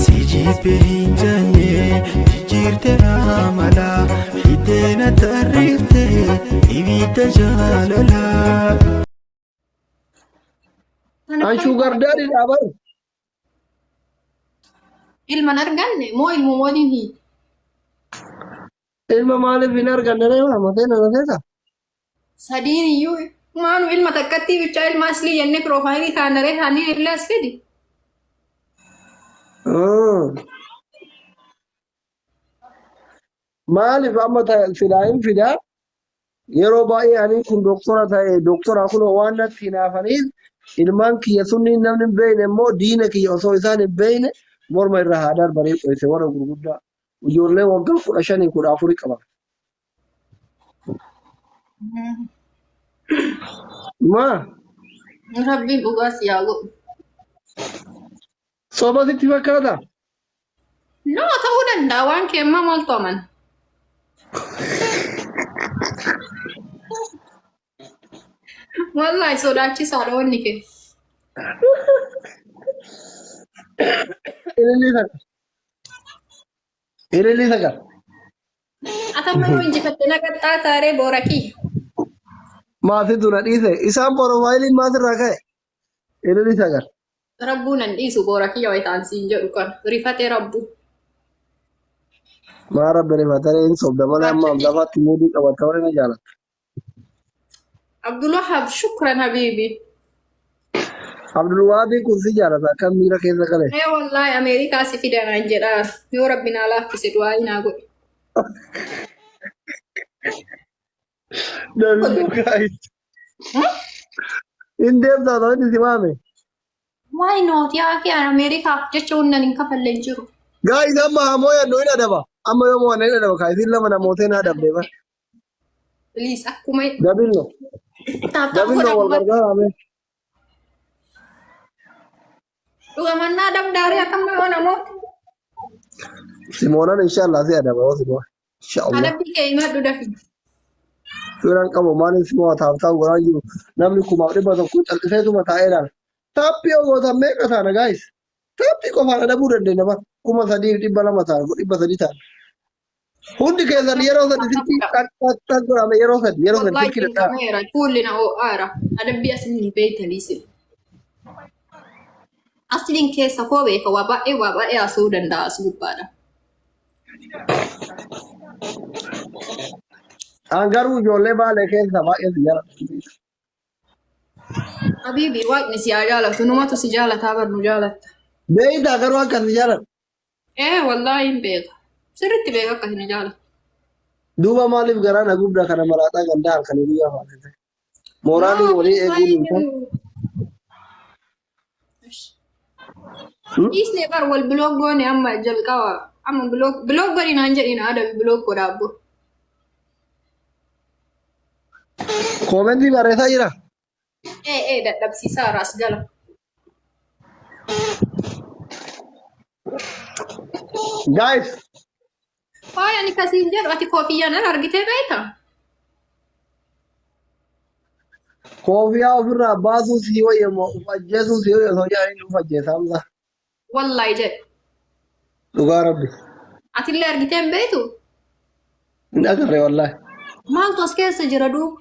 Si jibbe hin jenne jijjiirte amala hiddee na tarreefte ibidda jaalala. An sugar daddy dha bar. Ilma hin arganne moo ilmuma waliin hiite? Ilma maaliif hin arganne ree mamatee na nafeeta? Sadiin iyyuu maanu ilma takkattii bichaa ilma aslii jennee piroofaayilii kaanaree kaanii illee as fidi. Maaliif amma silaa hin fidaa? Yeroo baay'ee ani kun doktora ta'e doktora kunoo waan natti hinaafaniif ilmaan kiyya sunniin namni hin beekne immoo diina kiyya osoo isaan hin beekne morma irra haa darbanii dhoyse warra gurguddaa ijoollee waggaa 15 14 qaban. Maa Rabbiin dhugaa si haa godhu. Soba sitti fakkaata? No ta'uu danda'a waan kee ammaa maaltu amana? Wallaahi sodaachisaadha wanni kee. Ilillii sagal. Ilillii sagal. Atamma yoo injifatte na qaxxaataa ree boora kiyya. Maasitu na dhiise. Isaan porofaayiliin maasirraa ka'e. Ilillii sagal. Rabbuu nan dhiisu boora kiyya wayitaan siin jedhu kan rifatee rabbuu. Maa rabbi rifatanii hin sobda malee amma lafaatti muudii qabatta malee na jaalatta. Abdulwahab shukran habiibi. Abdulwahaabiin kun si jaalata akkam miira keessa gale. Ee wallaahi Ameerikaa si fida naan jedhaa yoo rabbi naa laaffise du'aa naa godhi. David guys. Hin deemtaa ta'u inni si waame. Why not? Yaa akhi an Ameerikaaf jecha hunnan hin kafalle hin jiru. Guys amma hamoo yaddu hin adaba. Amma yoo mo'anne hin adaba. Kaa isin lama namootee na adabde bar. Please akkuma Dabillo. taaptaap Dabillo godha wal gargaaraa mee. Dhugamannaa dabdaarii akkam yoo namoota. Simoonan inshallah si adaba yoo simoon. Inshallah. Adabbii kee himadhu dafi. Firan qabu maaliif simoo taaptaap godhaa jiru namni 1100 calliseetuma taa'ee ilaala. Taappii yoo gootan meeqa taana gaayis? Taappii qofaan adabuu dandeenya bara 3200 taana 300 taana. Hundi keessan yeroo sadi silkii xax godhame yeroo sadi yeroo sadi Wallahi silkii dhadhaa. cinqameera. Fuulli na oo'aara. Adabbii asin hin beektanii sin. Asliin keessa koo beeka waa baay'ee waa baay'ee haasa'uu danda'a as gubbaadha. An garuu ijoollee baalee keessa baay'ee si jaalladha. Habiibi waaqni si haa jaalatu numatu si jaalataa bar nu jaalatta. Beeytaa garuu akka si jaalladhu. Ee wallaahi hin beeka. Sirriitti beeka akka isin jaalatu. Duuba maaliif garaa na gubda kana malaaxaa gandaa halkanii guyyaa faasise. Mooraalii walii eeguun hin ta'u. Dhiisnee bar wal biloog goone amma jalqaba. Amma biloog biloog godhi naan jedhi na adabi biloog godha abbo. Koomentii barreessaa jira. Ee ee dadhabsiisaa raas gala. Guys, Faaya ani kasiin jedhu ati koofiyyaa nan argitee beektaa? Koofiyaa ofirraa baasuu sii wayya moo of ajjeesuu sii wayya osoo jedhanii of ajjeesa Hamza. Wallaahi jedhe. Dhugaa rabbi. Atillee argitee hin beektu? Hin agarre wallaahi. Maaltu as keessa jira duuba?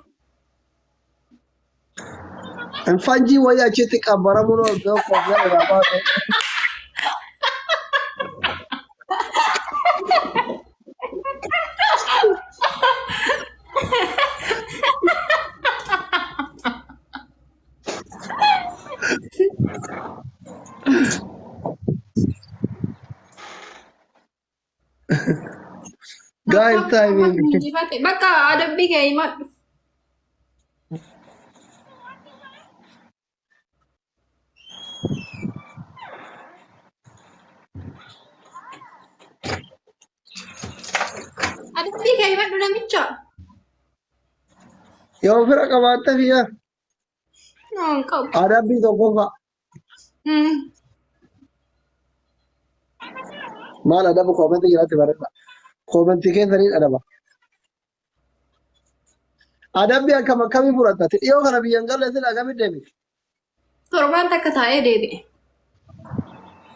Fanjii wayii achitti qabbaramuun osoo koofiyaa irraa baase. Guys, timing. Injifate. Bakka adabbii kee himadhu. Adabbii kee himadhu namicha. Yoo fira qabaatte fiyya No, hin qabu. adabbii tokkoffaa. Maal adabu koomentii jalatti barreessa. Koomentii keessaniin adaba. Adabbii akkam akkamii fudhatta? Ati dhiyoo kana biyya hin galle sila akkamitti deebite? Torbaan takka taa'ee deebi'e.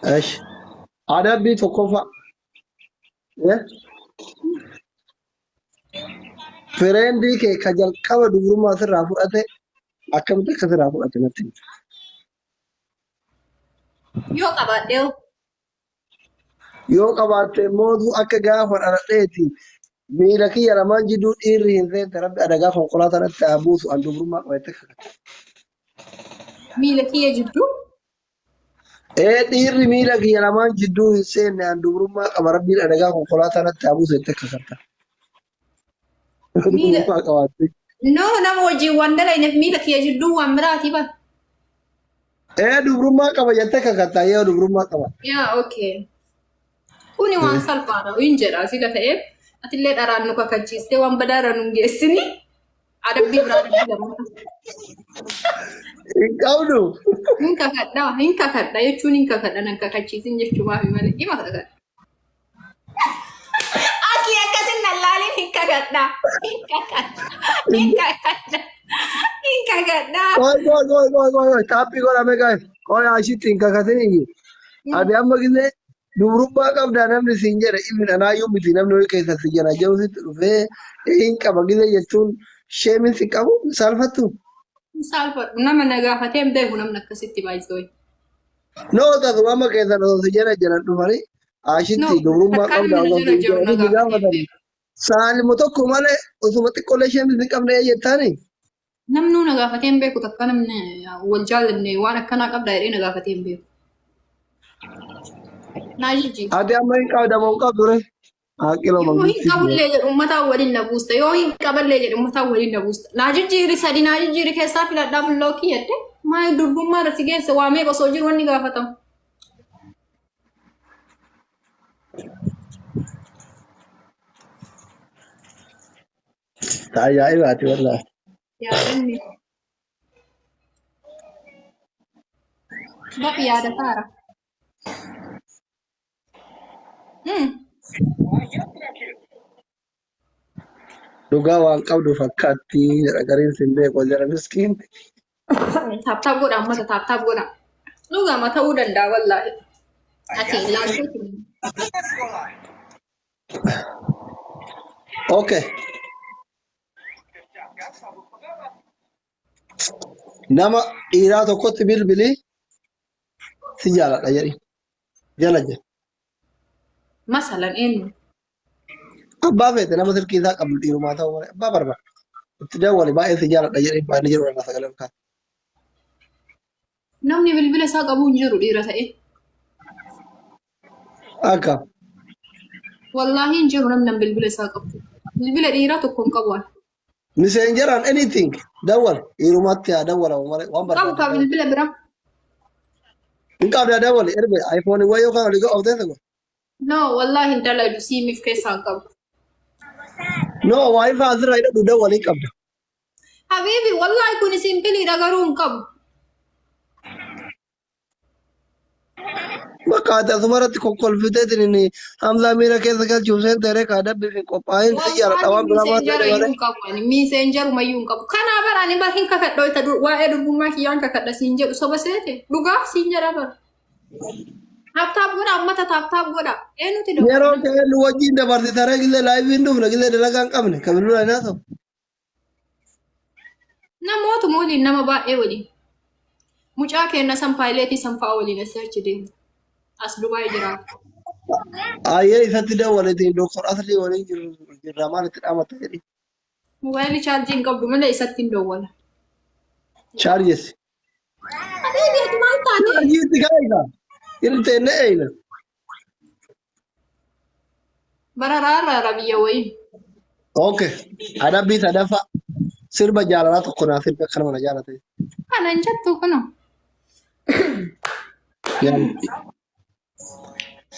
Esh. Adabbii tokkoffaa. Eh? Friendii kee ka jalqaba dubrummaa sirraa fudhate akkamitti akka sirraa fudhate natti himi. Yoo qabaadhee hoo? Yoo qabaatte mootu akka gaafa dhaladheeti miila kiyya lamaan jidduu dhiirri hin seente rabbi adagaa konkolaataa natti haa buusu an dubrummaa qaba jettee kakatte. Miila kiyya jidduu? Ee dhiirri miila kiyya lamaan jidduu hin seenne an dubrummaa qaba rabbiin adagaa konkolaataa natti haa buusu jettee kakatta. Miila Dubrummaa qabaatte. No, nama wajjin waan dalayneef miila kiyya jidduu waan biraati bara. Ee dubrummaa qaba jettee kakatta yoo dubrummaa qaba. Yaa okay. Kuni waan salphaadha. Hin jedha sila ta'eef atillee dharaan nu kakachiistee waan badaa irra nu hin geessini. Adabbii biraa adabbii lammataa. Hin qabdu. Hin kakadha, hin kakadha jechuun hin kakadha nan kakachiisin jechuumaafi malee hima kakadha. Asli akkasin nan laalin hin kakadha. Hin kakadha. Hin kakadha. Hin kakadha. Qoy qoy qoy qoy qoy qoy taappii godhame guys. Qoy ashitti hin kakatin iyyuu. Ati amma gisee dubrummaa qabdaa namni siin jedhe ibn anaayyuu miti namni horii keessa si jala jiru sitti dhufee hin qaba gisee jechuun sheemin si qabu hin saalfattu. Hin saalfadhu. Nama na gaafatee hin beeku namni akkasitti baay'isoo. No tasuma amma keessan osoo si jala jiran dhufanii No, ashitti dubrummaa takkaa qabdaa namni na osoo jala siin jiru na jedhanii si gaafatee hin gaafatan. beeku. Saalimo tokko malee osuma xiqqoolee sheemin si qabne jettaani. Namnuu na gaafatee hin beeku takka namni wal jaallanne waan akkanaa qabdaa jedhee na gaafatee hin beeku. Naa jijjiiri. Ati amma hin qabda moo hin qabdu ree? Haaqiloo Yoo hin mangistii. qabullee jedhu uummataan waliin na buusta. Yoo hin qaballee jedhu uummataan waliin na buusta. Naa jijjiiri sadi naa jijjiiri keessaa filadhaa bilookii jette. Maal durbummaa irra si geesse waa meeqa osoo jiru wanni gaafatamu. Ajaa'ibaati wallaahi. Yaadanni. Baq yaadataara. Dhugaa waan qabdu fakkaatti jedha gariin sin beeku jara miskiin. Tap tap godha ummata tap tap godha. Dhugama ta'uu danda'a wallaahi. Ati ilaaltee Okay. Nama dhiiraa tokkotti bilbilii si jaaladha jedhi. Jala jedhi. Masalan eenyu? Abbaa feete nama silkii isaa qabdu dhiirumaa ta'uu malee abbaa barbaada. Itti dawwali baay'ee si jaaladha jedhee baay'ee jedhu irraa sagalee ol kaasa. Namni bilbila isaa qabu hin jiru dhiira ta'e. Akka Wallaahi hin jiru namni bilbila isaa qabu. Bilbila dhiiraa tokko hin qabu ani. Messengeraan anything dawwal dhiirumatti haa dawwalamu malee waan Qabu barbaadu. kaa bilbila biraa. Hin qabda dawwali erbe iPhone wayyoo kan olii of teessa godhe. No wallaahi hin dalagu siimiif keessaa hin qabu. No wifi asirraa hidhadhu dawwali hin qabda. Habiibi wallaahi kun simpiliidha garuu hin qabu. Bakka ati asuma irratti kokkolfiteetiin Hamzaa miira keessa galchuuf seente ree kaa dabbiif hin qophaa'in si jaaladha waan biraa maal Miiseenjara ta'e iyyuu malee. hin qabu ani miiseenjaruma iyyuu hin qabu. Kanaa bara ani bar hin kakadha wayita waa'ee durbummaa kiyyaan kakadha siin jedhu soba seete dhugaaf siin jedha bara. Taap taap godha ummata taap taap godha. Eenyuti Yeroo dawwala? ta'e nu wajjin dabarsita ree gillee laayivii hin dhufne gillee dalagaa hin qabne kan bilbila hin haasa'u. Namootuma waliin nama baay'ee waliin. Mucaa keenya san paayileetii san fa'aa waliin asii achi deemu. As Dubaay jiraatu. Ayyee isatti dawwaleetiin Dooktor Aslii waliin jirra maal itti dhaamata jedhi. Moobaayilii chaarjii hin qabdu malee isatti hin dawwala. Chaarjes. Habiibi ati maal taate? Chaarjii itti kaa'ika. Irteenne eeyna. Bararaarra biyya wayii. Okay. Adabbii sadaffaa sirba jaalalaa tokko naa sirbi akka nama na jaalate. Kana hin jettu kuno.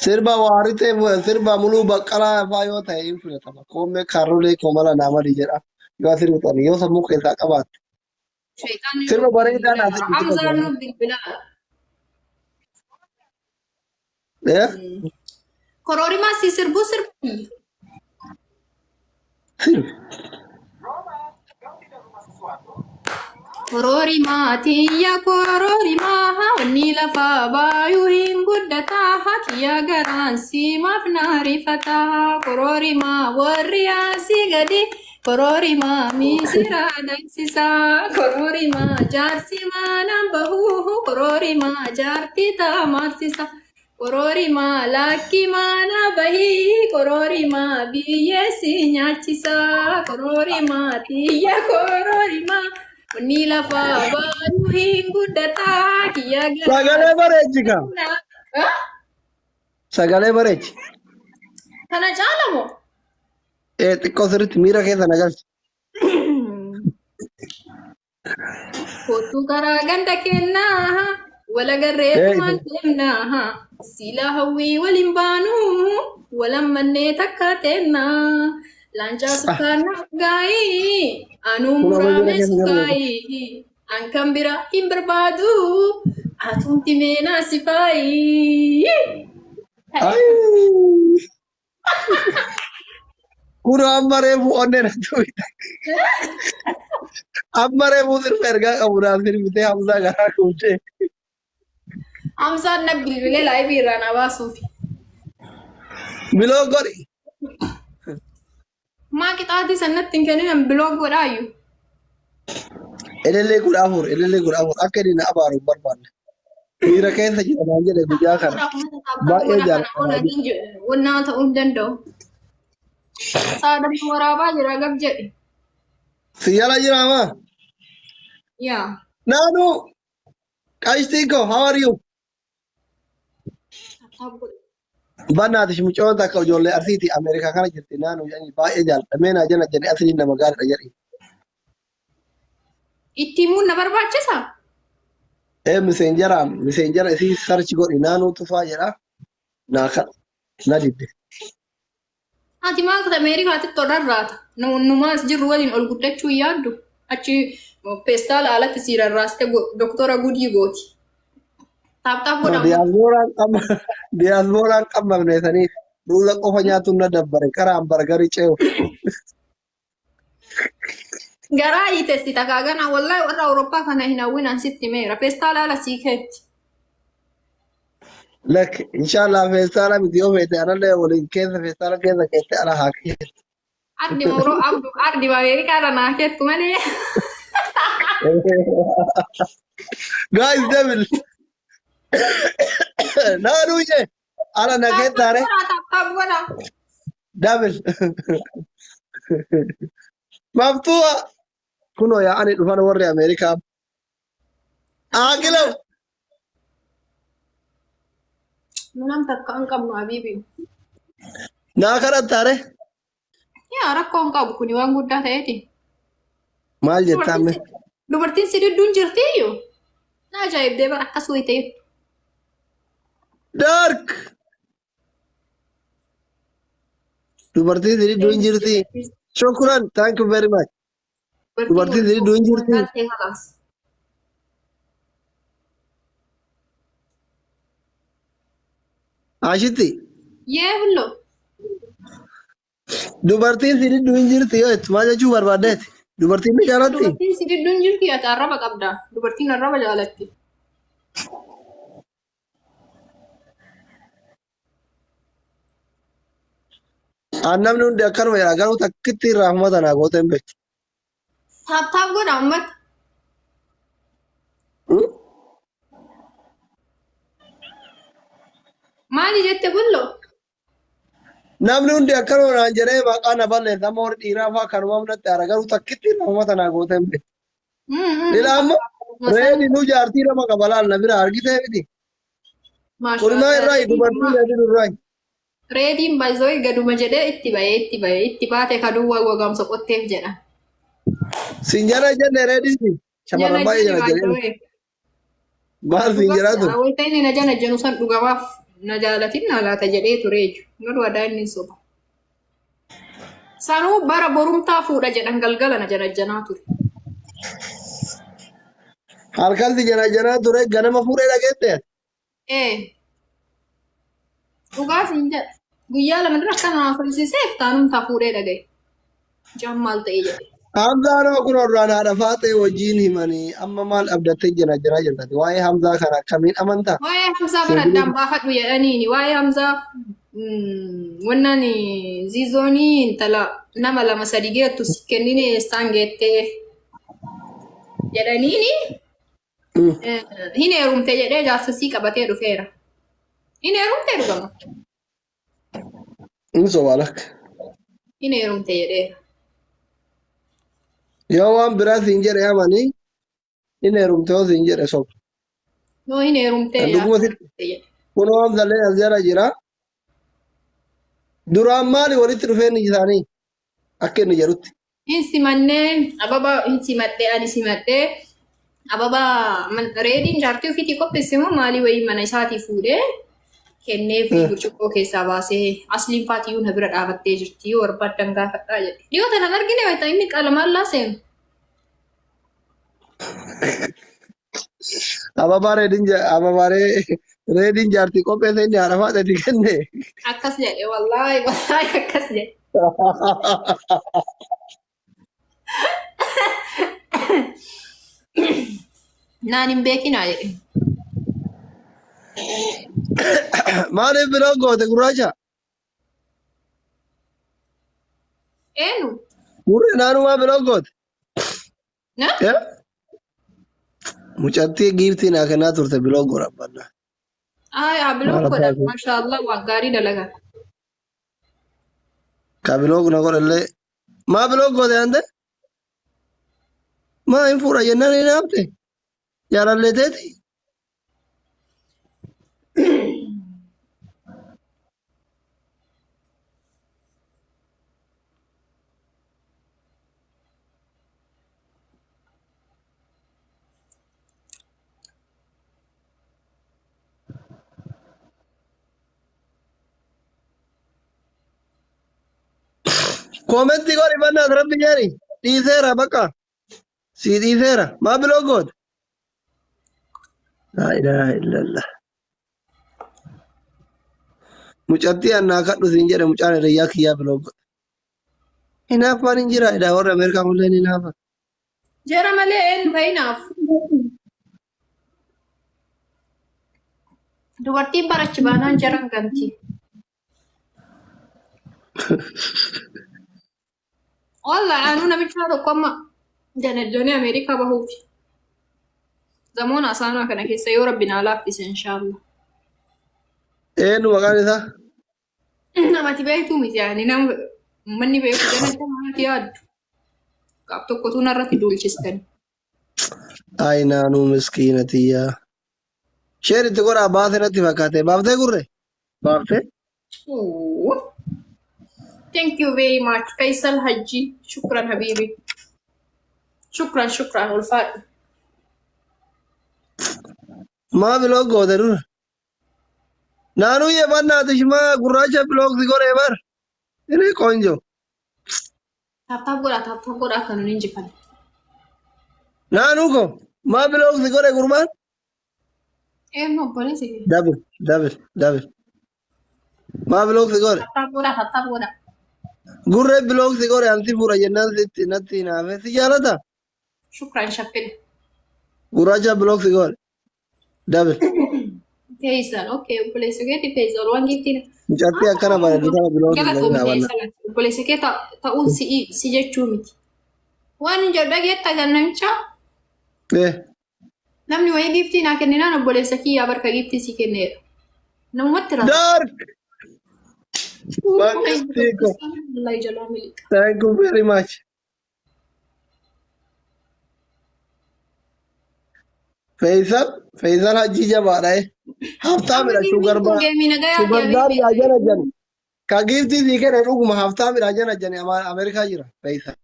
Sirba waaritee sirba muluu baqqalaa faa yoo ta'e hin filatama. Koommee kaarrolee koomala naa mali jedha. Yoo asirri yoo sammuu keessaa qabaatte. Shayxaanni Sirba nu bareedaa naa bilbilaa. sirbi sirba Hamzaan nu jaalalaa. bilbilaa. Eh? Koroorimaa si sirbuu sirbi. Sirbi. Koroorimaa tiyya koroorimaa wanni lafaa baayuu hin guddataa kiyya garaan simaaf na rifataa koroorimaa warri asii gadi koroorimaa misira dansisaa koroorimaa jaarsi manaan bahuu koroorimaa jaartii taamarsisa koroorimaa lakki mana bahii koroorimaa biyyee si nyaachisaa koroorimaa tiyya koroorimaa wanni lafaa baayuu hin guddataa kiyya garaan Sagalee bareechi kaa. Ah? Sagalee bareechi. Kana caala moo? Ee xiqqoo sirriitti miira keessa na galchi. Kottu karaa ganda kennaa walagarreetumaan deemnaa sila hawwii waliin baanuu walammannee takka teennaa laancaa sukkaarna gaayii anuu Kun amma miira muraame keessa galu. sukkaayii an kan bira hin barbaadu atumti meenaa sifaayii. Ayii. Kun amma reefu onnee na tuqxe. Amma reefu sirba ergaa qabu naaf sirbitee Hamzaa garaa kuutee. Hamzaan na bilbilee laayivii irraa na baasuufi. Biloo godhi. Maa qixaatii sannatti hin kenninan biloog godhaayyuu. Elellee 14 elellee 14 akka inni na abaaru hin barbaanne. Miira keessa jira naan jedhe guyyaa kana. Baay'ee jaalladha. Wannaa ta'uu hin danda'u. Saadamtu waraabaa jira gab jedhe. Si jala jira maa? Yaa. Naanuu qashtii koo how are you? Bannaatish mucoon takka ijoollee Arsiiti Ameerikaa kana jirti naanuu jedhanii baay'ee jaalladha. Mee naa jala jedhee asliin nama gaariidha jedhi. Itti himuun na barbaachisa? Ee miseenjaraan miseenjara isii sarchi godhi naanuu tufaa jedha naa kan na didde. Ati maal ta'e Ameerikaatti ol rarraata. Numaas jirru waliin ol guddachuu hin yaaddu. Achi peestaala alatti sii rarraaste doktora gudii gooti. Taap taap godha. Diyaaspooraan qabma diyaaspooraan qabmamne saniif ruuza qofa nyaatuun na dabbare qaraan bargarii ce'u. Garaa hiitessi takaa gana wallahi warra Awurooppaa kana hin hawwinan sitti meera. Peestaala ala sii keetti. Lak inshallah feestaala miti yoo feete anallee waliin keessa feestaala keessa keette ala haa keessa. Ardi Awuroo abdu ardi Ameerikaa irra naa keettu malee. Guys devil. Naanuu jee ala na Taap taap keettaare godhaa taap taap godhaa. devil. Maftuha kunoo yaa ani dhufan warri Ameerikaa. Aaqilaw. Nu nam takka hin qabnu habiibi. Naa kadhattaare. Yaa rakkoo hin qabu kuni waan guddaa ta'eeti. Maal jettaa mee? Dubartiin si didduun jirti iyyuu. Na ajaa'ibdee bara akkas wayi ta'e. Dark. Dubartiin si didduu hin jirti. Shukran. Thank you very much. Dubartiin si didduu hin jirti. Wallaaltee kalaas. Ashitti. Yee bullo. Dubartiin si didduu hin jirti yoo jettu maal jechuu barbaaddeeti? Dubartiin ni jaalatti? Dubartiin si didduun jirti ati arraba qabda. Dubartiin arraba jaalatti. Aan namni hundi akkanuma jedha garuu takkitti irraa rahmata naa gootee hin beektu. Taap taap godha ummata. Hmm? Maali jette bullo? Namni hundi akkanuma naan jedhee maqaa na balleessa amma warri dhiiraa fa'aa kanuma natti aara garuu takkitti rahmata naa gootee hin beektu. Ila amma reedi nu jaartii lama qaba laal na bira argitee miti. Kurmaa irraa dubartii reedi irraa. Reediin baay'ee gaduma jedhee itti ba'ee itti ba'ee itti baate kaduwwaa gogamsa qotteef jedha. Sin jala jenne reediin shamarran baay'ee jala jedhee. Maal siin jedhaa ture? Wayita inni na jala jedhu san dhugamaaf na jaalatin na laata jedhee ture jechuudha. Garuu adaa inni hin soba. Sanuu bara borumtaa fuudha jedhan galgala na janajjanaa ture. Halkan si janajjanaa ture ganama fuudhee dhageette? Ee. Dhugaa siin jedha. Guyyaa 2 dura akka na haasofsiiseef taanumtaa fuudhee dhagaye. Jaan maal ta'ee jedhe. Hamzaan hoo kun orraan haadha faaxee wajjin himanii amma maal abdattee jira jiraa jirtati. Waa'ee Hamzaa kana akkamiin amantaa? Waa'ee Hamzaa bara addaan baafadhu jedhaniini. Waa'ee Hamzaa wannaan ziizoonii intala nama lama sadi geettu si kennine eessaan geettee jedhaniini hin heerumte jedhee jaarsa sii qabatee dhufeera. Hin heerumte dhugama. Inni sobaa lakka. Hin heerumte jedheera. Yoo waan biraa siin jedhe amanii hin heerumte yoo siin jedhe soba. Yoo hin heerumte Kan dhuguma jaarsa sitti jedhe. kunoo Hamzallee as jala jira. Duraan maali walitti dhufeenyi isaanii akka inni jedhutti. Hin simannee ababa hin simadhee ani simadhee ababa reediin jaartii ofiitii qopheesse moo maalii wayii mana isaatii fuudhee kennee fi burcuqqoo keessaa baasee asliin faatiyyuu na bira dhaabattee jirti yoo barbaaddan gaafadhaa jedhe. Dhiyoo tana hin argine wayita inni qalamaan laaseenu. Ababaa reediin ababaa reediin jaartii qopheesse inni haadha faaxeeti kenne. Akkas jedhe wallaahi wallaahi akkas jedhe. Naan hin beekinaa jedhe. Maaliif biroo goote gurraacha? Eenyu? Gurri naanumaa biroo goote. Na? Eh? Mucattii giiftii naa kennaa turte biloo godha bannaa. Ay, haa biloo Maal godha. abbaa kee? Mashaallah waan gaarii dalagan. Ka biloo na godhallee. Maa biloo goote ante? Maa hin fuudha jennaan hin haafte? Jaalallee teeti? Koomentii godhi bannaas rabbi jedhi. Dhiiseera bakka. Sii dhiiseera. Maa biloo goote? Laa ilaaha illallah. Mucattii annaa kadhu siin jedhe mucaan hiriyyaa kiyyaa biloo godhe. Hinaaffaan hin jira edaa warri Ameerikaa kunillee ni hinaafa. Jara malee eenyu fayyinaaf? Dubartiin barachi baanaan jaran ganti. Wallah anuu namicha tokko amma janajjanee Ameerikaa bahuufi. Zamoona asaanaa kana keessa yoo rabbi naa laaffise inshaallah. Eenyu maqaan isaa? Namati beektuu miti yaani nama uummanni beeku janajjanaa natti yaaddu. Qaab tokkotu narratti duulchistani. Ay naanuu miskiina tiyyaa. Sheer itti godhaa baase natti fakkaate. Baaftee gurre? Baaftee? Oh. Thank you very much. Faisal Haji. Shukran Habibi. Shukran shukran ulfaadhu. Maa biloo goote dura? Naanuu yefannaati shimaa gurraacha biloog si godhee bar. Inni qoonjo. Taap taap godhaa taap taap godhaa akka nun injifanne. Naanuu ko maa biloog si godhe gurbaan? Eenyu obboleessi kee? Dabil dabil dabil. Maa biloog si godhe? Taap taap godhaa taap taap godhaa. Gurree biloog si godhe ansi fuudha jennaan sitti natti hinaafe si jaalata? Shukran shaffina. Gurraacha biloog si godhe. Dabil. Faisal okay obboleessa keetti Faisal waan giiftiin. Mucattii akkana bareeddu kana biloog hin Galatoomi godhin hawanna. Faisal obboleessa kee ta'uun si'i si jechuu miti. Waan jedhu dhageetta kan namicha Eh. namni wayii giiftii naa kenninaan obboleessa kiyyaa barka giiftii si kenneedha. Namumatti rata. Dark. Mangistiiko. Wallahi jalaa miliqa. Thank you very much. Faisal, Faisal Hajji jabaadha. eh. Haftaamidha Amma sugar giiftiin kun bar. geemii nagayaa Sugar deebii daddy ajana jani. Ka giiftii sii kenne dhuguma haftaamidha ajana jani Ameerikaa jira Faisal.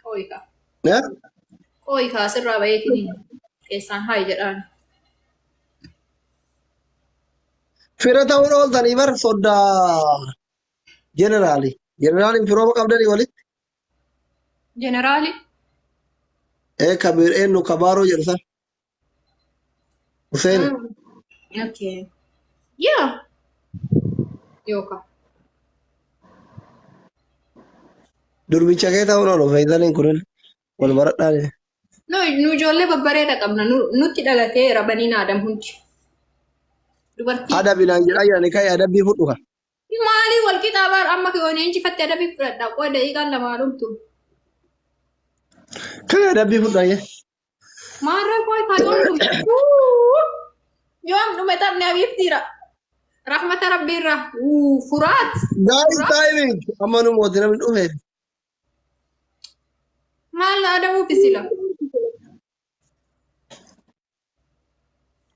Qooyi kaa. Eh? Qooyi kaa asirraa baheetiin keessaan haayi jedhaan. Fira ta'uun ooltanii bar soddaa jeneraali. Jeneraaliin firooma qabdanii walitti. Jeneraali. Ee kabiir eenyu kabaaroo jedhu san. Hussein. Okay. Yeah. Yookaan. Durbicha kee ta'uun oolu Faayisaliin kunin wal baradhaa. No, nu ijoollee babbareeda qabna. Nutti dhalateera baniin Aadam hundi. Dubartii Adabi naan jedhaa jirani ka'e adabbii fudhu ka. maalii wal qixaa baar amma yoon injifatte adabii fudhadha. Qo'a daqiiqaan lamaa dhumtu. Ka'e adabbii fudhu ayyee. Maarree qo'i kaa yoom dhume? Yoom dhume taphni abiiftiira. Rahmata rabbiirra. Furaat. Guys timing amma nu mooti namni dhufe. Maal adabuuf sila?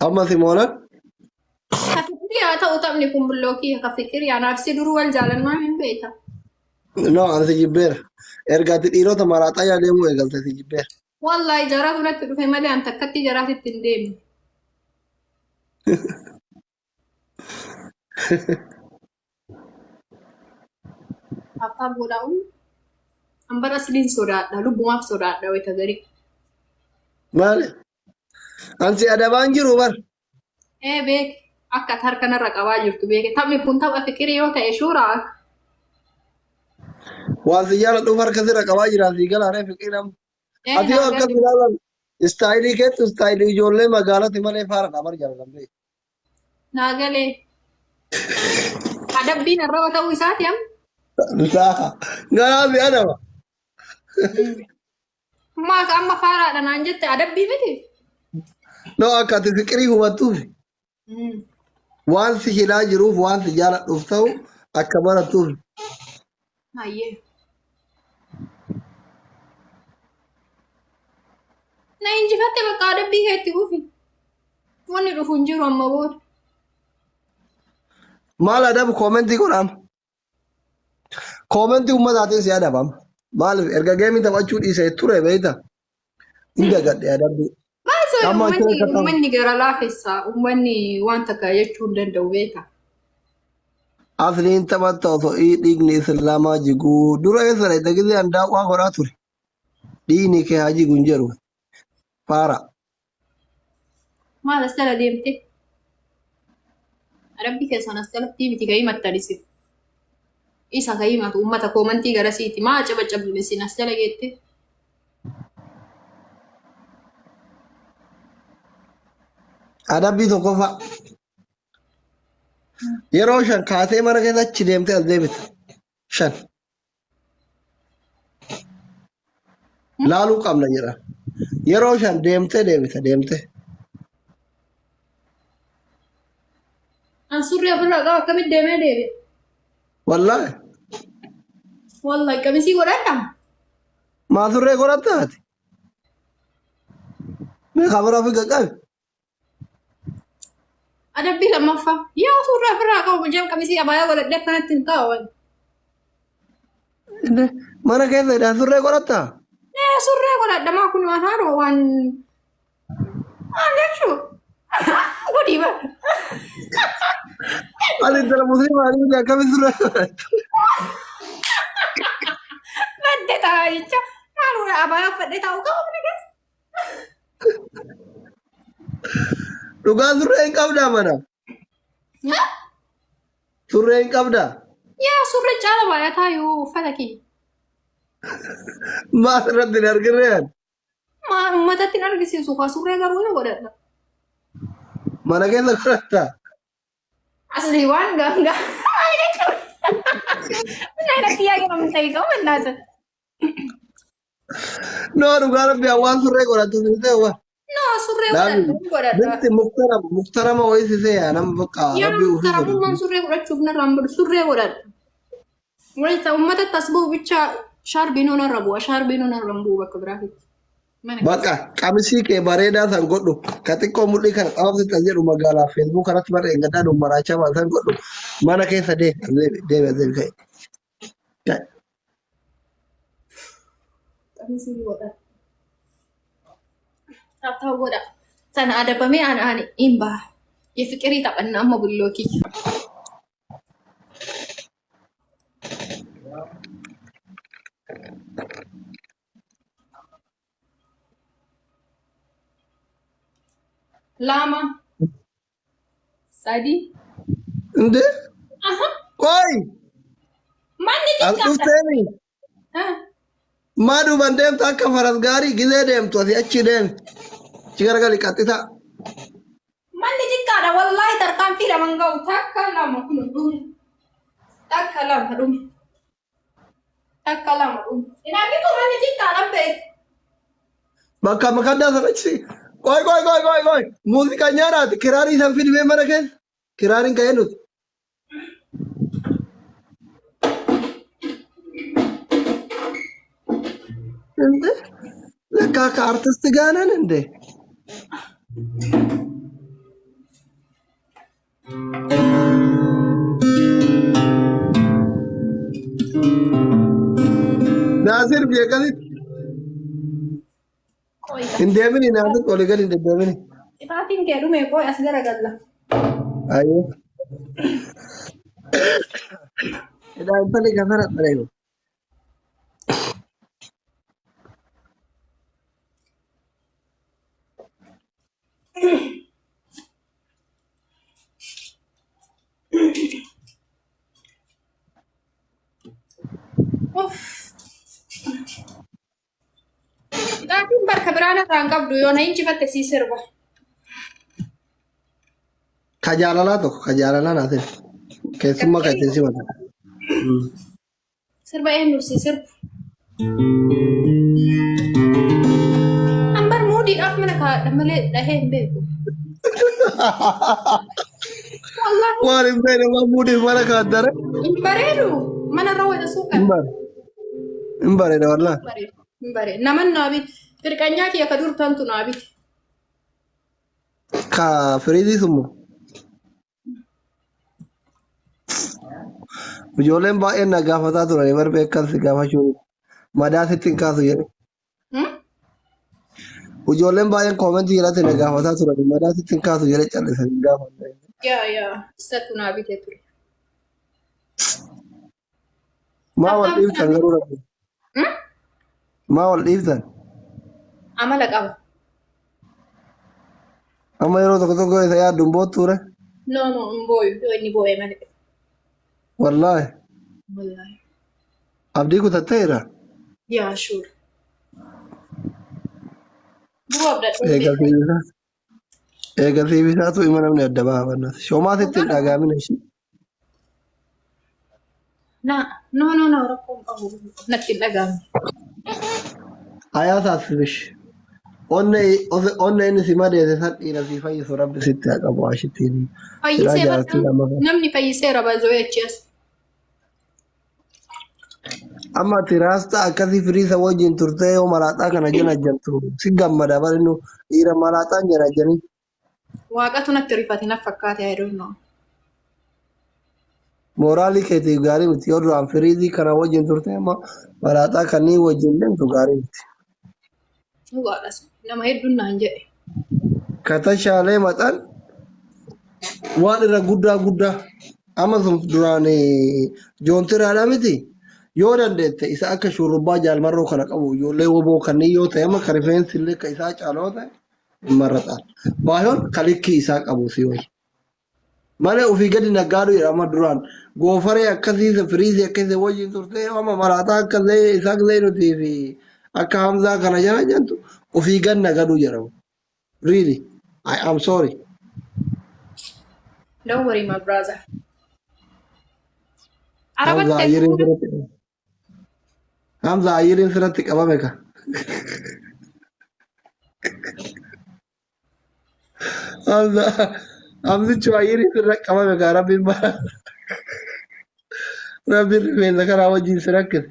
Amma Simoonan Ka fikirii haa ta'u taphni kun bullookii ka fikirii anaaf si duruu wal jaalannaa hin beekta. No ani si jibbeera. Erga ati dhiirota maraaxaa yaa deemuu eegalte si jibbeera. Wallahi jaraatu natti dhufe malee an takkatti jaraatitti hin deemne. Abbaa godhaa'u an bara asliin sodaadha lubbumaaf sodaadha wayita garii. Maali? An si adabaan jiru bar. Ee beek akka ati harka narra qabaa jirtu beeke taphni kun tapha fiqirii yoo ta'e shuuraa akka. Waan si jaaladhuuf harka sirra qabaa jira si galaanee fiqii nama. Ee Ati yoo naa akkas galee. ilaalan istaayilii keettu istaayilii ijoollee magaalati malee faaradha bar jaalatan beeku. Naa galee. Adabbiin arraba ta'uu isaati amma. Laa garaa si adaba. Maaka amma faaraadha naan jette adabbii miti. No akka ati fiqirii hubattuuf waan si hidhaa jiruuf waan si jaaladhuuf ta'u akka barattuuf. Hayyee. Na injifatte bakka adabbii kee itti fufi. Wanni dhufu hin jiru amma booda. Maal adabu koomentii godhaam. Koomentii uummataatiin si adabam. Maaliif erga geemii taphachuu dhiisee ture beekta. Hin dagadhe adabbii. Baay'ee Amma uummanni keessa ta'u. uummanni gara laafessa uummanni waan takka jechuu hin danda'u beeka. Asliin taphatta osoo dhiigni islaamaa jiguu dura eessa dhaqxe gisee andaaqaa godhaa ture. Dhiigni kee haa jigu hin jedhu. Faara. Maal as jala deemte? Adabbii keessan as jalatti miti kan himattan isin. Isa kan himatu uummata koomantii garasiiti. Maa cabacabdu isin as jala geette? Adabbii tokkoffaa. Yeroo shan kaatee mana keessa achi deemtee as deebita. Shan. Laaluu qabna jedha. Yeroo shan deemtee deebita deemtee. An surrii ofirraa qaba akkamitti deemee deebi'a? Wallaahi. Wallahi qamisii godhadha. Maa surree godhatta ati? Mee kameraa fi qaqqabi. Adabbii lammaffaa. Yaa suuraa ofirraa qabu mucaan qamisii abaayaa godhadhee akkanatti hin taa'u. Mana keessa hidhaa surree godhattaa? Ee surree godhadha maa kun waan haaroo waan maal jechuu? Godhii bara. Ati intala musliimaa miti akkamitti surree godhatta? Badde ta'a jecha maal godha abaayaa uffadhee taa'u qabu mana keessa. Dhugaa surree hin qabdaa mana? Surree hin qabdaa? Yaa surree caala baay'ataa yoo uffata kiyya. Maas irratti hin arginree ani? Maa uummatatti hin argisiisu kaa surree garuu ni godhadha. Mana keessa godhattaa? Asli waan gaangaa. Maal jechuudha? ምን አይነት ጥያቄ ነው የምንጠይቀው? በእናትህ No dhugaa rabbi waan surree godhattu si ta'e waan. No surree Laabi godhadha godhadha. binti muktarama muktarama wayii si ta'e nama bakka Yaa rabbi ofii muktaramummaan godhatu. surree godhachuuf narraan badu surree godhadha. Wayita uummata tas bu'u bicha shaarbiinuu narra bu'a shaarbiinuu narra hin bu'u bakka biraatitti. Mana keessa. Bakka qamisii kee bareedaa san godhu ka xiqqoo mudhii kana xaafsi kan jedhu magaalaa feesbuuk kanatti barreen gaddaa dhummaraachaa baasan godhu mana keessa deemi deemi deemi ka'e. Ka'e. Qamisii godhadha. Taphtaa godha. Sana adabamee ana ani hin baha. Yefiqirii taphanna amma bulloo kiyya. Lama. Sadi. Inde Aha. qoy Manni as xiqqaadha. dhufteemi Maa duuban deemta akka faras gaarii gizee deemtu asii achi deemi. Achi garagali qaxxisaa. Manni xiqqaadha wallaahi tarkaanfii lama hin ga'u. Takka lama kun dhume. Takka lama dhume. Takka lama dhume. Inni kun manni xiqqaadha beeku. Bakka makaddaa sana achi. Qoy qoy qoy qoy qoy. Muuziqanyaadhaati kiraarii san fidimee mana keessa. Kiraariin ka'ee nuti. እንዴ ለካ ከአርቲስት ጋር ነን እንዴ? Naasir biyya kamitti Qoy. hin deemini Naasir olii gadi hin deddeemini. Qixaatiin kee dhume qoy as garagalla. Ayyee. Edaa intalli gafara dhareeyu. Uff. Qixaatiin bakka biraan irraa hin qabdu yoo na injifatte sii sirba. Ka jaalalaa tokko ka jaalalaa Naasir. Keessummaa kan ittiin simatan. Sirba eenyu si sirbu? Ambar muudiidhaaf mana kaa'adha malee dhahee hin beeku. Wallaahi Waan hin beekne waan muudiif mana kaaddare. hin bareedu. Mana irra wayita Hin suuqan. bare. Hin bareeda wallaahi. Bareedu. Hin bareedu. Naman naa biti. Firqanyaa kiyya ka dur tantu naa biti. Ka firiizii sun moo? Ijoolleen baay'een na gaafataa turani bar beekan si gaafachuu madaa sitti hin kaasu jedhe. Ijoolleen baay'een koomentii irratti na gaafataa turani madaa sitti hin kaasu jedhe callisan hin gaafanne. Yaa yaa isatu naa bite ture. Maa wal dhiibtan garuu rabbi? Maa wal dhiibtan? Amala qaba. Amma yeroo tokko tokko isa yaaddu hin boottuure? No no hin booyu yoo inni boo'e malee. Wallaahi. Wallaahi. Abdii kutatteera. Yaa sure. Duruu abdadhee Eega fiibisaa. Eega fiibisaatu ima namni adda baha bannas. Shomaa sitti hin dhaga'amin ishii. Na no no no rakkoo hin qabu natti hin dhaga'amne. Ayaa taasifish. Onne onne inni si madeesse san dhiira si fayyisu rabbi sitti haa qabu ashittiin. Silaa Fayyisee jaartii bakka lama fa. namni fayyiseera baay'ee achi as. Amma ati raastaa akkasii firiisa wajjin turtee yoo malaaxaa kana janajjantu si gammada bar innu dhiira malaaxaan janajjanii. Waaqatu natti rifate na fakkaate I don't know. Mooraalii keetiif gaarii miti yoo duraan firiizii kana wajjin turte amma malaaxaa kanneen wajjin deemtu gaarii miti. Dhugaadhas nama hedduun naan jedhe. Katashaalee maxan waan irra guddaa guddaa amma sun duraan joontiraadha miti yoo dandeette isa akka shurrubbaa jaalmarroo kana qabu ijoollee woboo kanneen yoo ta'e amma ka rifeensi illee ka isaa caaloo ta'e hin marraxaan. Baayoon ka likkii isaa qabu si wayya. Malee ofii gadi naggaaduu jedha amma duraan goofaree akkasii firiizii akkasii wajjin turtee amma maraataa akka isaak zeenutii fi akka Hamzaa kana jala jentu ofii gad nagaduu jedhamu. Really, I am sorry. Don't worry my brother. Hamza Arabatti ayyiriin sirratti Hamza ayyiriin sirratti qabame ka. Hamza Hamzichi ayyiriin sirra qabame ka rabbiin bara rabbiin rifeensa kanaa wajjin si rakkise.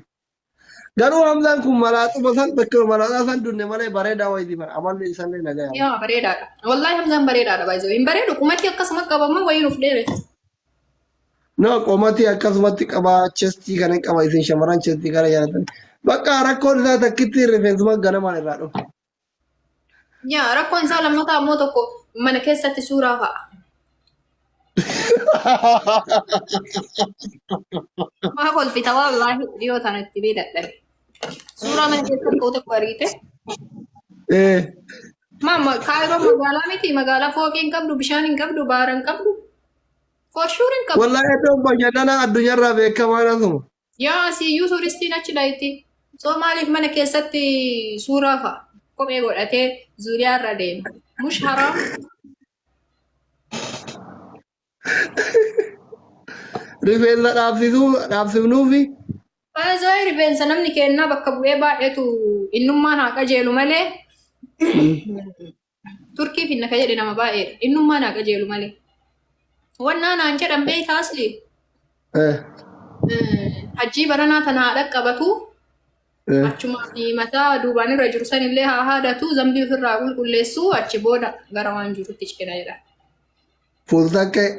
Garuu Hamzaan kun malaaxuma san bakka malaaxaa san dunne malee bareedaa wayitii bara amalli isallee nagaya. Yaa bareedaadha. Wallaahi Hamzaan bareedaadha baay'ee. Hin bareedu qumatti akkasuma qabama wayiin of dheeressa. No qomatii akkasumatti qabaa chestii kana qaba isin shamarran chestii kana jaalatan. Bakka rakkoon isaa takkitti rifeensuma ganamaan irraa dhufe. Yaa rakkoon isaa lammataa ammoo tokko mana keessatti suuraa fa'a. Maa kolfita wallaahi dhiyoo tana itti beekadha. Suuraa mana keessatti koo tokko argite. Eh, Maama Kaayiroo magaalaa miti magaalaa fooqii hin qabdu bishaan hin qabdu baara hin qabdu. For sure hin qabdu. Wallaahi iddoon bashannanaa addunyaarraa beekamaan asuma. Yaa asiyyuu turistiin achi dhayti. So maaliif mana keessatti suuraa fa'a kophee godhatee zuuriyaa irra deema? Mush haraam. Rifeensa dhaabsisuu dhaabsifnuufi. Baay'ee rifeensa namni kennaa bakka bu'ee baay'eetu innummaan haa qajeelu malee Turkii finna ka jedhe nama baay'eedha. Innummaan haa qajeelu malee. Wannaa naan jedhan beektaa asli. Hajjii baranaa tana haa dhaqqabatu. Achumaan mataa duubaan irra jiru sanillee haa haadatu. Zambii ofirraa qulqulleessu achi booda gara waan jirutti ceena jedha. Fuultakkee.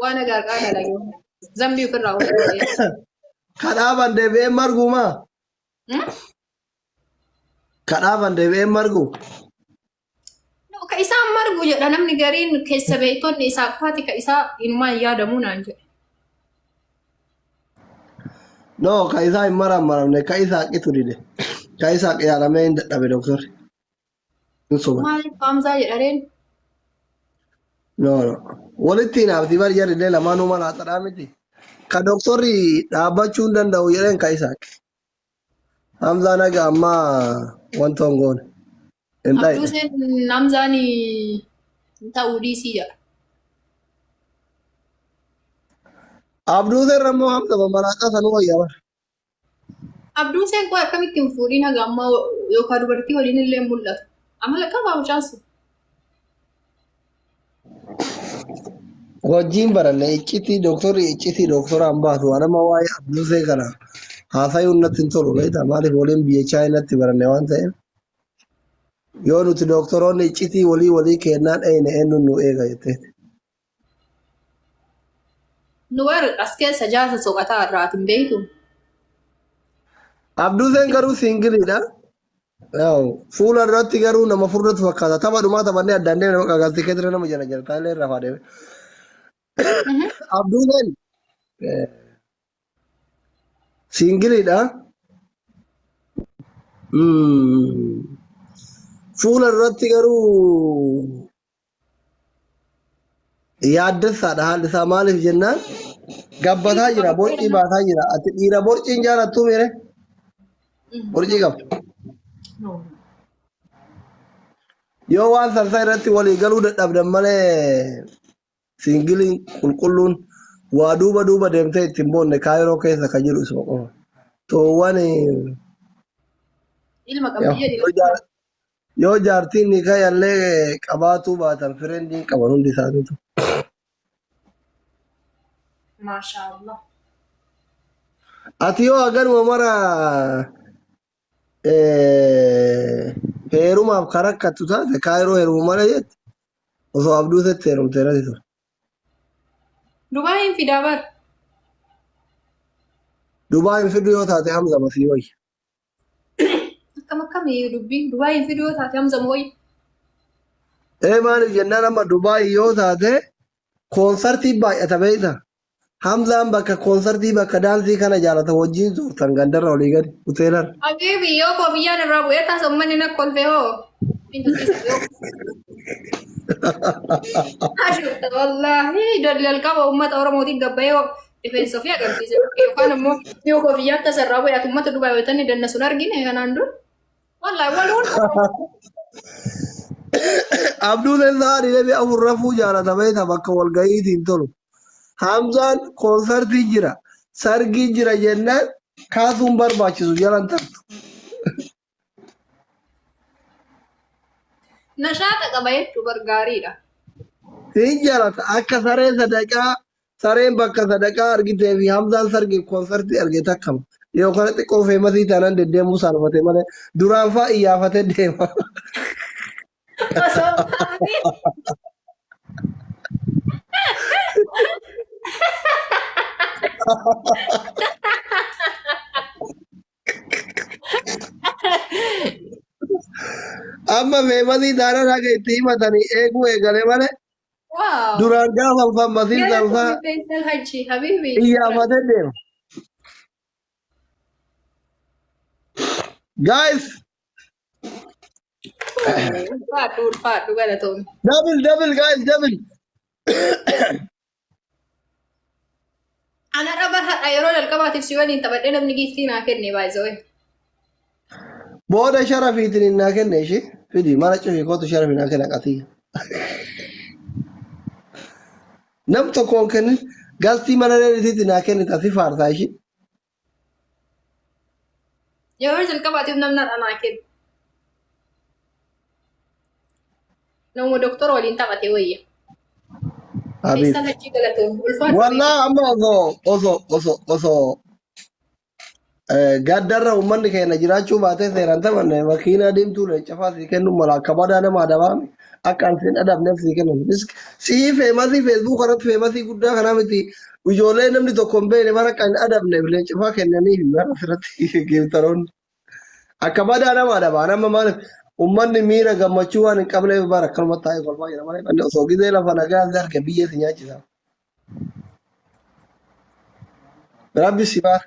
Waan agarqaa dalage. Zambii ofirraa qulqulleessu. Kadhaaban deebi'ee margumaa. Kadhaaban deebi'ee margu. No, ka isaan margu jedha namni gariin keessa beektonni isaa qofaati ka isaa inumaa hin yaadamuu naan jedhe. No, ka isaa hin marammaramne, ka isaa qitu dide. Ka isaa yaalamee hin dadhabe doktorri. Hin soban. Maaliif Hamzaa jedhareen? No, no. Walitti hinaafti bar jarrillee lamaanuu malaaxadhaa miti. Ka doktorri dhaabbachuu hin danda'u jedheen ka isaa. Hamzaan haga ammaa wanta hin goone. Hin dhayne. Abduuseen Hamzaan hin ta'uu dhiisii jedha. Abduuseen immoo Hamza mamalaaxaa sanuu wayya bara. Abduuseen koo akkamitti hin fuudhiin haga ammaa yookaan dubartii waliin illee hin mul'atu. Amala qabaa mucaan sun. Wajjiin baranne iccitii doktorri iccitii doktoraan baatu waan amma waa'ee Abduusee kana haasayuun natti hin tolu beektaa maaliif waliin biyya chaayinaatti baranne waan ta'eef yoo nuti doktoroonni iccitii walii walii kennaa dhayne eenyuun nu eega jetteeti. Nu warri as keessa jaarsa soqataa irraati hin beektu. Abduuseen garuu siingiliidha. Yaa'u, Fuula irratti garuu nama furdatu fakkaata. Tapha dhumaa taphannee addaan deemne maqaa galtee keessa nama jala jala taalee irraa faa deeme. Abduuseen siingiliidha. Fuula irratti garuu yaaddessaadha haalli isaa maaliif jennaan gabbataa jira borcii baasaa jira ati dhiira borciin jaalattuu miire borcii qabdu yoo waan sansaa irratti walii galuu dadhabdan malee siingiliin qulqulluun waa duuba duuba deemtee ittiin boonne kaayiroo keessa kan jiru isuma qofa toowwan Ilma qabdi jedhi. Yoo jaartiin nikayallee qabaatuu baatan fireendiin qaban hundi isaaniitu. Maashaallah. Ati yoo haganuma mara heerumaaf kan rakkattu taate kaayiroo heerumu malee jette osoo abduu setti heerumte irratti ture. Dubaayin fidaa bar. Dubaayin fiduu yoo taate Hamza masii wayya. Akkam akkami dubbiin Dubaayin fiduu yoo taate Hamza mooyi. Ee maaliif jennaan amma Dubaay yoo taate koonsartii baay'ata beekta. Hamzaan bakka koonsartii bakka daansii kana jaalata wajjin zoortan gandarra olii gadi hoteelarra. Habiibi yoo kofiyyaan irraa bu'ee taasa uummanni na kolfee hoo. Ashurta wallaahi jalqaba uummata Oromootiin gabbayee rifeensa ofii agarsiise yookaan immoo yoo kofiyyaan tasa irraa bu'e ati uummata Dubaay wayita inni dannasu hin argine kanaan dura. Wallaahi waluun Abduun sa'a 24 rafuu jaalata beekta bakka walga'iitiin tolu. Hamzaan koonsartii jira, sargii jira jennaan kaasuun barbaachisu jalan tartu. Nashaata qaba jechuu bar gaariidha. Hin jaalata akka saree sadaqaa sareen bakka sadaqaa argitee fi Hamzaan sargiif koonsartii arge takkama. Yoo kana xiqqoo feemasii taanaan deddeemuu saalfate malee duraan faa iyyaafatee deema. Osoo hin taane. Amma feemasii taanaan haga itti himatanii eeguu eegale malee Wow. duraan gaafa fammasiin sanfaa Galatoomii Faisal Haji Habibi. iyyaafatee deema. Guys, Ulfaadhu ulfaadhu galatoomi. double double guys double. Ana dhaba hadha yeroo jalqabaatiif si waliin taphadhee namni giiftii naa kenne baay'isawee. Booda sharafiitiin naa kenne ishee fidi mana cufii kootu sharafii naa kenna qatii. Nam tokko hin kennin galtii mana leelitiitti naa kenne taasii faarsaa ishee. Yeroo jalqabaatiif namni hadha naa kenne. Nama doktora waliin taphate wayya. Habiib. Keessan achii galatoom. Ulfaadhu. Wallaa amma osoo gaddarra uummanni keenya jiraachuu baatee seeraan taphanne makiinaa deemtuu leencafaa sii kennu mala akka badaa nama adabaame akka an siin adabneef sii kennu. Sii feemasii feesbuuk irratti feemasii guddaa kanaa miti ijoollee namni tokko hin beekne bara akka hin adabneef leencafaa kennanii bara asirratti geeftaroonni. Akka badaa nama adabaa nama maaliif uummanni miira gammachuu waan hin qabneef bara akkanuma taa'ee kolfaa jira malee manni osoo gizee lafa nagaa si arge biyyee si nyaachisa. Rabbi si baara.